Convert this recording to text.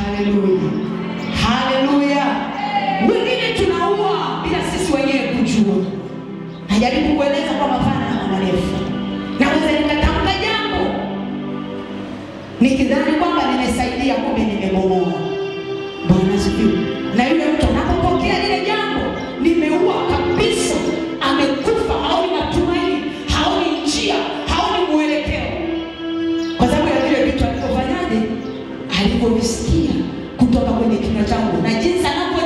Haleluya, haleluya. Wengine tunaua bila sisi wenyewe kujua. Najaribu kueleza kwa mapana na marefu. Naweza nikatamka jambo nikidhani kwamba nimesaidia, kumbe nimebomoa. Bwana asifiwe. Na yule mtu anapopokea lile jambo, nimeua kabisa, amekufa, haoni matumaini, haoni njia, haoni mwelekeo, kwa sababu ya vile vitu alivyofanyaje, alivyovisikia kutoka kwenye kinywa changu na jinsi anavyo